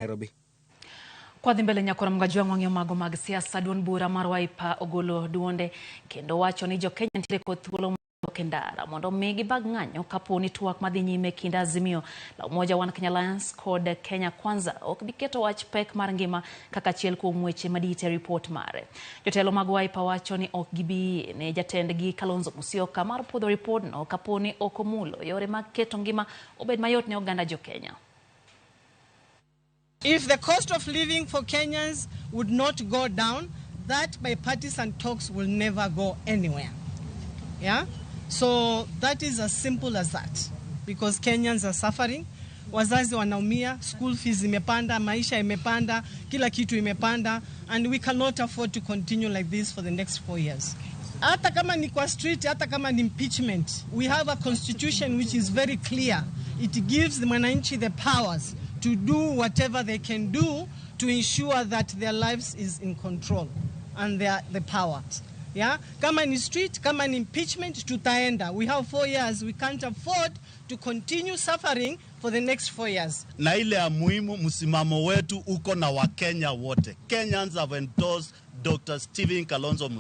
Nairobi. Kwadhi mbele nyakora Mgajwang' wang'iyo mago mag siasa. Duond bura mar Wiper ogolo duonde kendo wacho ni jokenya nitiere kod thuolo mar e ndara mondo mi gibag ng'anyo kapo ni twak madhi nyime kind Azimio la Umoja One Kenya Alliance kod Kenya Kwanza ok bi keto wach pek mar ngima kaka achiel kuom weche madit e ripot mare. Jotelo mag Wiper wacho ni ok gibi yie ne jatendgi Kalonzo Musyoka mar puodho ripodno kapo ni ok omulo yore mag keto ngima obed mayot ne oganda jokenya. If the cost of living for Kenyans would not go down, that bipartisan talks will never go anywhere. Yeah? So that is as simple as that. Because Kenyans are suffering. Wazazi wanaumia, school fees imepanda, maisha imepanda, kila kitu imepanda, and we cannot afford to continue like this for the next 4 years. Hata kama ni kwa street, hata kama ni impeachment, we have a constitution which is very clear. It gives the mwananchi the powers to do whatever they can do to ensure that their lives is in control and the power. Yeah? Kama ni street, kama ni impeachment, tutaenda. We have 4 years. We can't afford to continue suffering for the next 4 years. Na ile ya muhimu, msimamo wetu uko na Wakenya wote. Kenyans have endorsed Dr. Stephen Kalonzo.